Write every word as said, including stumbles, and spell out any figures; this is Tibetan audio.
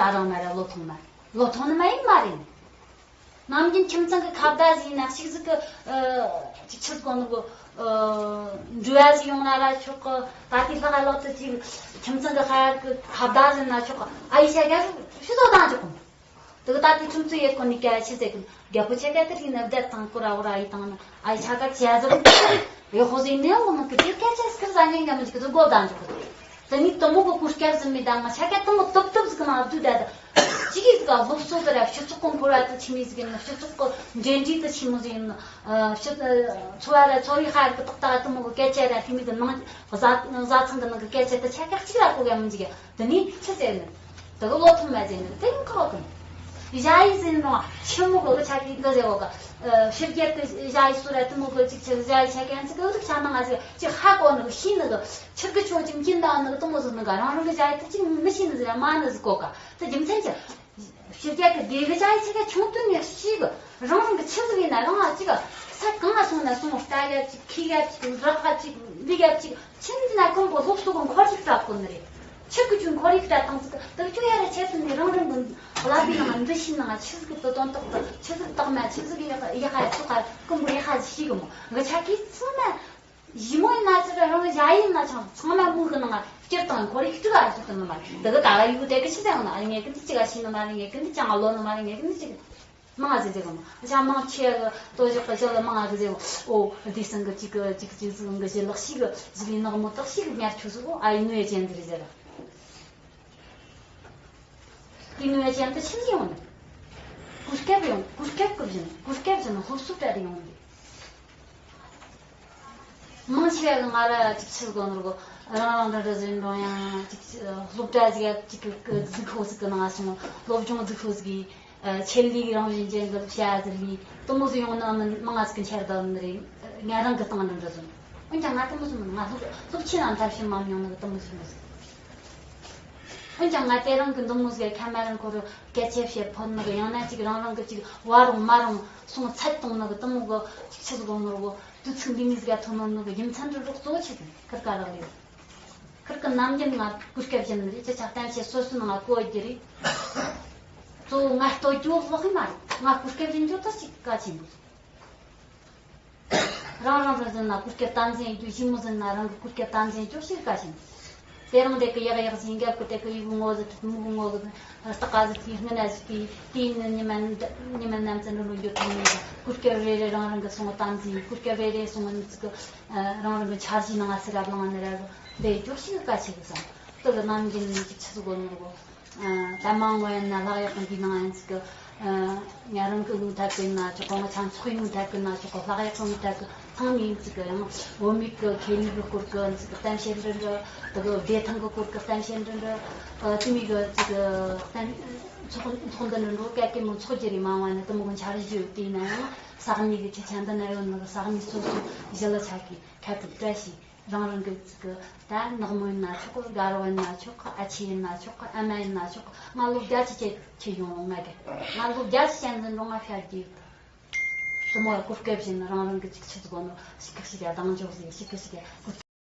ད་རང་མ་ར་ལོ་ཐོང་མ་ལོ་ཐོང་ནི་མ་ཡིན་མ་རེད། ནམ་རྒྱུན་ཁྱིམ་ཚང་གི་ཁ་བརྡ་ཟིན་ན་ཞིག་ཟིག་གི་ཅིག་ཆི་གོ་ནི་གོ། འགྲུལ་བ་ཟིག་ཡོང་ན་ར་ཆོག་གི། ད་ལྟའི་ལྷག་ལོག་ཏུ་ཅིག་ཁྱིམ་ཚང་གི་ཁ་ཡར་གི་ཁ་བརྡ་ཟིན་ན་ཆོག་གི། ཨ་ཡི་ཤ་ག་ཤི་ཟོ་དང་ཆོག་གི། དེ་གི་ད་ལྟའི་ཁྱིམ་ཚང་ཡེ་གོ་ནི་ག་ཤི་ཟེར་གི། རྒྱལ་པོ་ཆེ་ག་དེ་རིག་ནི་བསྡད་དང་ཀུ་ར་འུ་ར་ཡི་དང་ནི་ཨ་ཡི་ཤ་ག་ཅི་ཟིག་ཡོད་ཧོ་ཟིན་ནི་ཡོང་གི་ནི་གི་དེ་སྐད་ཆ་སྐར་ཟ་ཉན་ག་མི་འཇིག་གི་ཟིག་གོ་དང་ཆོག་གི། དེ་ནི་དུ་མོ་གི་གོ་སྐབས་ཟིན་མི་དང་ང་ཆ་ག་དུ་མོ་ཏོབ་ཏོབ་ཟིག་ནང་བསྡུས་བསྡད་དེ། ཅི་གི་ཟིག་ག་སློབ་གསོ་དེ་ར་སྤྱི་ཚོགས་གོང་འཁོར་བ་དེ་ཆི་མི་ཟིག་ཡིན་ནི། སྤྱི་ཚོགས་གི་འབྲེལ་འདྲིས་དེ་ཆི་མོ་ཟིག་ཡིན་ནི། ཨ། སྤྱི་ཚོགས་བ་ར་འཚོ་བའི་ཧ་ར་གི་ཏག་ཏག་དུ་མོ་གི་སྐད་ཆ་ར་དེ་མི་དེ་ནང་བཟའ་བཟའ་ཚང་གི་ནང་གི་སྐད་ཆ་དེ་ཆ་ག་གཅིག་ར་གོ་ག་མི་འཇིག་ག། དེ་ནི་ཆི་ཟེར་ནི། དེ་གི་ལོ་ཐོང་མ་ཟེར་ནི་དེ་ཡིན་ཁོག་གི། ཞ་ཡི་ཟེར་ནོ་ཆི་མོ་གི་ཆ་གི་འདི་ཟེར་གོ་ག། ཕྱི་རྒྱལ་གི་ཞ་ཡི་སུ་ར་དུ་མོ་གི་ཅིག་ཆི་ཞ་ཡི་ཆ་གན་ཚིག་གི་རིག་ཆ་ནང་ང་ཟེར་ཅིག་ཧ་གོ་ནི་གི་ཤི་ནི་གི། ཆི་གི་ཆོ་ཅིག་ཅི་འདང་ནི་གི་དུ་མོ་ཟེར་ནི་ག། རང་རང་གི་ཞ་ཡི་དེ་ཅིག་མི་ཤི་ནི་ཟེར་མ་ནི་ཟེར་གོ་ག། དེ་རྒྱུ་མཚན་ཅི། ཕྱི་རྒྱལ་གི་སྡེ་བའི་ཅ་ཡི་ཆ་ག་ཆུང་དུས་ནས་ཤི་གི། རང་རང་གི་ཆི་ཟིག་ཡིན་ན་རང་ལ་ཅིག་ས་གང་ལ་སོང་ན་སོང་། ལྟ་ག་ཅིག་ཁི་ག་ཅིག་རག་ག་ཅིག་ལི་ག་ཅིག་ཆི་འདི་ན་ཀུན་པོ་སློབ་གསོ་གི་ཁོར་ཡུག་སྤྲད་གོ་ནི་རེད། ཆི་གི་ཆུ་ཁོར་ཡུག་སྤྲད་བཏང་ཟིག་གི་དག་ཆུ་ཡ་ར་ཆེ་ཐུན་ནས་རང་རང་གི་བླ་བའི་ནང་འདི་ཤི་ནང་ཆི་ཟིག་གི་དོན་དག་དང་ཆི་ཟིག་རྟགས་མ་ཆི་ཟིག་ཡག་ཡག་ཡག་ཆོག་ག་ཀུན་པོ་ཡག་ཤི་གི་མོ་ང་ཆ་གི་ཚང་མ། ཞི་མོ་ཡིན་ན་ཚེ་ར་རང་ཞ་ཡིན་ན་ཆང་ཚང་མ་མུ་གི་ནང་སྐྱུར་དང་ཁོར་ཡུག་དཀྲུག་ཨ་ཟེར་དུ་མི་མ་འདི་གི་ད་ལ་ཡུ་དེ་གི་ཆི་ཟེར་ཡང་ན་ཨ་ངས་ཀི་འདི་ཅི་ག་ཤི་ནི་མ་རེད། ངས་ཀི་འདི་ཅང་ལོ་ནི་མ་རེད། ངས་ཀི་འདི་ཅི་གི་མང་ཨ་ཟེར་ཟེར་གི་མོ་ཅང་མང་ཆེ་གི་ལྟོ་ཞོག་གི་ཞི་ལ་མང་ཨ་གི་ཟེར་གི་ཨོ་འདི་སང་གི་ཅིག་གི་ཅིག་ཅིག་ཟིག་གི་ཞི་ལག་ཤི་གི་ཟི་ལི་ནག་མོ་དག་ཤི་གི་ཉར་ཆུ་ཟིག་ཨོ་ཨ་ཡི་ནུ་ཡ་ཅན་ཟིག་རེད་ཟེར། དེ་ནུ་ཡ་ཅན་དུ་ཆི་ཟིག་ཡོང་ནི། གོ་སྐབས་ཡོང་གོ་སྐབས་གི་བཞིན་གོ་སྐབས་བཞིན་སློབ་གསོ་སྤྲད་དེ་ཡོང་ནི། མང་ཆེ་བ་ང་ར་ཅིག་ཆི་གོ་ནོར་གོ་རང་རང་འདྲ་འདྲ་ཟིན་འགྲོ་ཡང་ཅིག་སློབ་གྲྭ་ཟིག་ཡ་ཅིག་གི་གི་ཟིག་ཁོ་ཟིག་གི་ནང་སོང་སློབ་སྦྱོང་ཟིག་ཁོ་ཟིག་གི་ཆེད་ལས་རང་བཞིན་ཅན་གི་བྱ་ཟིག་ལས་དུ་མོ་ཟིག་ཡོང་ནི་མིན་མང་ང་ཟིག་གི་འཆར་གདམ་ནི་རེད། ང་རང་གི་སྟེང་འདྲ་འདྲ་ཟིན། འོན་ཀྱང་ང་དུ་མོ་ཟིག་མིན་ང་སློབ་སློབ་ཆེན་ནང་མཐར་ཕྱིན་མ་མྱོང་ནི་གི་དུ་མོ་ཟིག་མི་ཟིན། འོན་ཀྱང་ང་དེ་རིང་གི་འདི་མོ་ཟིག་ཁ་མ་རང་ཁོ་རུ་སྐད་ཆ་བཤད་ཕོད་ནི་གི་ཡང་ན་ཅིག་རང་རང་གི་ཅིག་བ་རུང་མ་རུང་སོང་ཚད་གཏོང་ནི་གི་དུ་མོ་གི་ཅིག་ཆི་ཟིག་གོ་ནོར་གོ་དུས་ཚིགས་འདི་མི་ཟིག་ག་ཐོན་ནོ་ནི་གི་རྒྱུ་མཚན་འདི་རོགས་གཙོ་བོ་ཆི་ཟིག་ཁིར་ཀ་རག་ལས། ཁིར་ཀི་ནམ་རྒྱུན་ང་གོ་སྐབས་བཞིན་རེད། ཅི་ཆ་གཏན་ཆེ་སོ་སོ་ནང་ང་གོ་རྒྱུ་རེད། གཙོ་བོ་ང་ལྟོ་རྒྱུ་ལོག་གི་མ་རེད། ང་གོ་སྐབས་བཞིན་རྒྱུ་ད་ཅིག་ག་ཆེན་པོ། རང་རང་རང་ཟིན་ན་གོ་སྐབས་དམ་འཛིན་རྒྱུ་ཞིབ་མོ་ཟིན་ན་རང་གི་གོ་སྐབས་དམ་འཛིན་རྒྱུ་ཞིག་ག་ཞིང་། དེ་རིང་དེ་གི་ཡག་ཡག་ཟིན་རྒྱབ་གི་དེ་གི་ཡུག་ངོ་ཟིག་མུག་ངོ་གི་སྟག་ག་ཟིག་གི་སྔུན་ན་ཟིག་གི་དེའི་ནི་ཉི་མ་ཉི་མ་ནམ་ཚན་འགྲོ་ལོ་འགྱུར་ཐུབ་ནི་གོ་སྐབས་རེ་རེ་རང་རང་གི་སོང་དམ་འཛིན་གོ་སྐབས་རེ་རེ་སོང་ནི་ཚིག་གི་རང་རང་གི་འཆར་གཞི་ནང་ང་སི་རབ་ལང་ནི་ར་གི་དེ་རྒྱུ་ཞིག་ག་ཞིག་གི་སང་དེ་གི་ནམ་རྒྱུན་ནི་ཅིག་ཆི་ཟིག་གོ་ནོར་གོ། ད་མང་བ་ཡིན་ན་ལྷག་ཡག་གི་འདི་ནང་ཡིན་ཟིག་གི་ཉ་རང་གི་ངོ་ཐད་གི་ན་ཆོག་གོང་ཆང་ཚོགས་ངོ་ཐད་གི་ན་ཆོག་གོ་ལྷག་ཡག་གི་ངོ་ཐད་གི་ཚང་མ་ཡིན་ཟིག་གི་ཡང་བོད་མི་གི་ཁེ་ལས་གི་སྐོར་གི་ཟིག་གི་གཏམ་བཤད་འདྲ་འདྲ་དེ་གི་བདེ་ཐང་གི་སྐོར་གི་གཏམ་བཤད་འདྲ་འདྲ་དེ་མི་གི་ཟིག་གི་གཏམ་ཚོགས་ཚོགས་འདུ་འདྲ་འདྲ་ག་གེ་མོ་ཚོགས་རྒྱུ་རེད། མང་བ་ནི་དེ་མོ་གི་འཆར་གཞི་ཡོད་དེ་ཡིན་ན་ཡང་ས་གནས་གི་ཁྱི་ཆ་འདི་ན་ཡོད་ནི་གི་ས་གནས་སོ་སོ་གཞི་ལ་ཆ་གི་ཁ་ཐུག་བཀྲ་ཤིས། རང་རང་གི་ཅིག་གི་ད་ནག་མོ་ཡིན་ན་ཆོག་གི་དགའ་རོགས་ཡིན་ན་ཆོག་གི་ཨ་ཆེ་ཡིན་ན་ཆོག་གི་ཨ་མ་ཡིན་ན་ཆོག་གི་ང་ལོ་བརྒྱད་ཅུ་ཅན་ཁྱེད་ཡོང་ང་གི་ང་ལོ་བརྒྱད་ཅུ་ཅན་ཟིན་རུང་ང་ཤར་རྒྱུ་ཡོད། དེ་མོ་གོ་སྐབས་བཞིན་རང་རང་གི་ཅིག་ཆི་ཟིག་གོ་ནོ་ཞིག་གི་ཞིག་ཡ་དང་འཇོག་ཟིག་ཞིག་གི་ཞིག་ཡ་གོ་